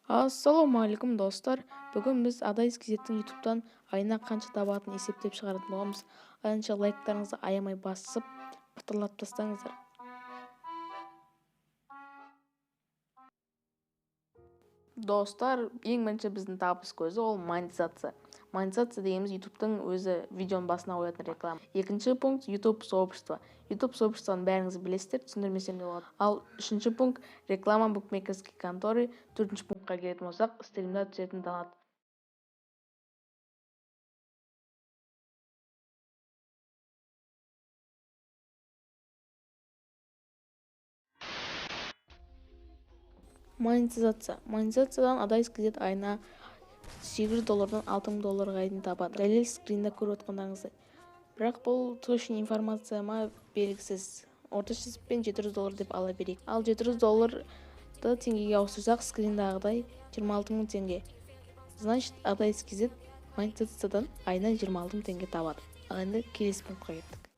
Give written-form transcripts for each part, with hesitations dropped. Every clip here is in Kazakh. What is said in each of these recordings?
Ассалаумағалейкум, достар! Бүгін біз Адайс Кизеттің ютубтан айына қанша табатынын есептеп шығаратын боламыз. Айынша лайктарыңызды аямай басып, пытырлатып тастаңыздар. Достар, ең бірінші біздің табыс көзі ол монетизация. Монетизация дегеніміз ютубтың өзі видеоның басына қоятын реклама. Екінші пункт YouTube сообщество. YouTube сообществоны бәріңіз білесіздер, түсіндірмесем де болады. Ал үшінші пункт реклама букмекерской конторы. Төртінші пунктқа келетін болсақ, стримда түсетін донат. Монетизация. Монетизациядан Адайс Кизет айына 800 доллардан 6000 долларға дейін табады. Дәлел скринда көріп отқандарыңыздай. Бірақ бұл точный информация ма, белгісіз. Орташа есеппен 700 доллар деп ала берейік. Ал 700 долларды теңгеге ауыстырсақ, скриндағыдай 26 мың теңге. Значит, Адайс Кизет монетизациядан айына 26 мың теңге табады. Ал енді келесі пунктқа кеттік.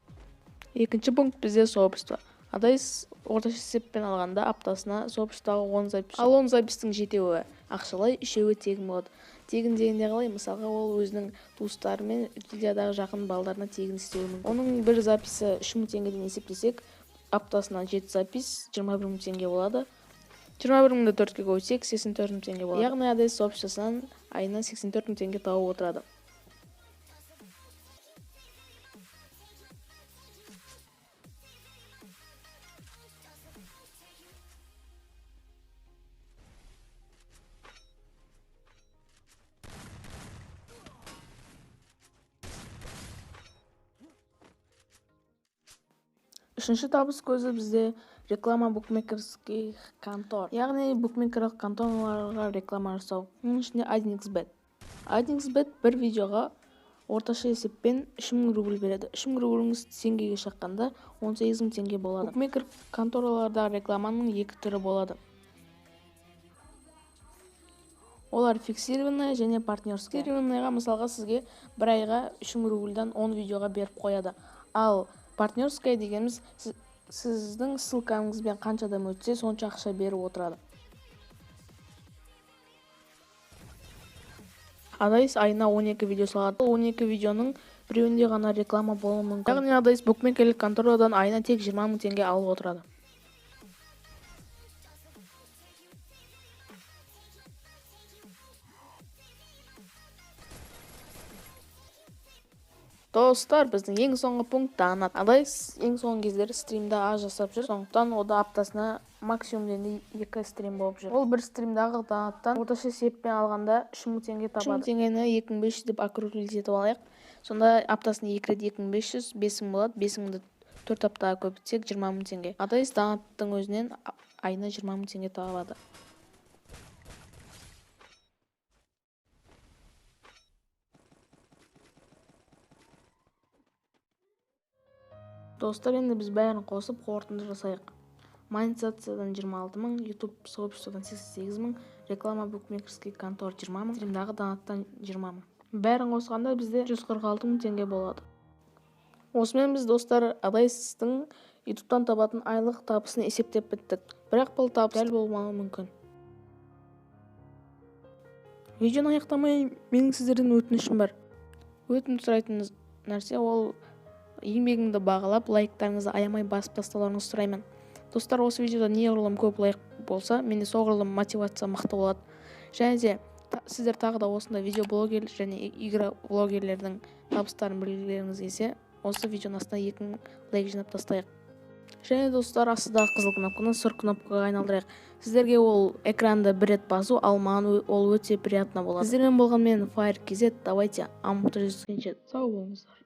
Екінші пункт бізде сообщество. Адайс орташа есеппен алғанда аптасына сообществоға 10 запись. Ал 10 запистің жетеуі ақшалай, үшеуі тегін болады. Тегін дегенде қалай? Мысалға, ол өзінің туыстары мен гильдиядағы жақын балдарына тегін істеуі мүмкін. Оның бір записі 3000 теңгеден есептесек, аптасына 7 запись 21 мың теңге болады. 21 мыңды 4-ке көбейтсек, 84 мың теңге болады. Яғни Адайс сообществосынан айына 84 мың теңге тауып отырады. Үшінші табыс көзі бізде реклама букмекерских контор. Яғни букмекерлік конторларға реклама жасау. Оның ішінде 1xBet. 1xBet бір видеоға орташа есеппен 3000 рубль береді. 3000 рубліңіз теңгеге шаққанда 18000 теңге болады. Букмекер конторалардағы рекламаның екі түрі болады. Олар фиксированная және партнерская. Фиксированныйға мысалға сізге бір айға 3000 рубльдан 10 видеоға беріп қояды. Ал партнерская дегеніміз сіздің ссылкаңызбен қанша адам өтсе, сонша ақша беріп отырады. Адайс айына 12 видео салады. Ол 12 видеоның біреуінде ғана реклама болуы мүмкін. Яғни Адайс букмекерлік конторадан айына тек 20 мың теңге алып отырады. Достар, біздің ең соңғы пункт донат. Адайс ең соңғы кездері стримді аз жасап жүр, сондықтан ода аптасына максимум дегенде 2 стрим болып жүр. Ол бір стримдағы донаттан орташа есеппен алғанда 3000 теңге табады. 3000 теңгені 2500 деп округлить етіп алайық. Сонда аптасына 2 рет 2500, 5000 болады. 5000-ді 4 аптаға көбейтсек 20 мың теңге. Адайс донаттың өзінен айына 20 мың теңге табады. Достар, енді біз бәрін қосып қорытынды жасайық. Монетизациядан 26 мың, YouTube сообществодан 88 мың, реклама букмекерский контор 20 мың, стримдағы донаттан 20 мың. Бәрін қосқанда бізде 146 мың теңге болады. Осымен біз, достар, Адайстың YouTube'тан табатын айлық табысын есептеп біттік. Бірақ бұл табыс дәл болмауы мүмкін. Видеоны аяқтамай менің сіздерден өтінішім бар. Өтініш сұрайтын нәрсе ол еңбегімді бағалап, лайктарыңызды аямай басып тастауларыңызды сұраймын. Достар, осы видеода неғұрлым көп лайк болса, менде соғұрлым мотивация мықты болады. Және де сіздер тағы да осындай видеоблогер және игроблогерлердің табыстарын білгілеріңіз келсе, осы видеоның астына 2000 лайк жинап тастайық. Және достар, астыдағы қызыл кнопканы сұр кнопкаға айналдырайық. Сіздерге ол экранды бір рет басу, ал маған ол өте приятно болады. Сіздермен болған мен Fire KZ. Давайте аман жүздескенше сау болыңыздар.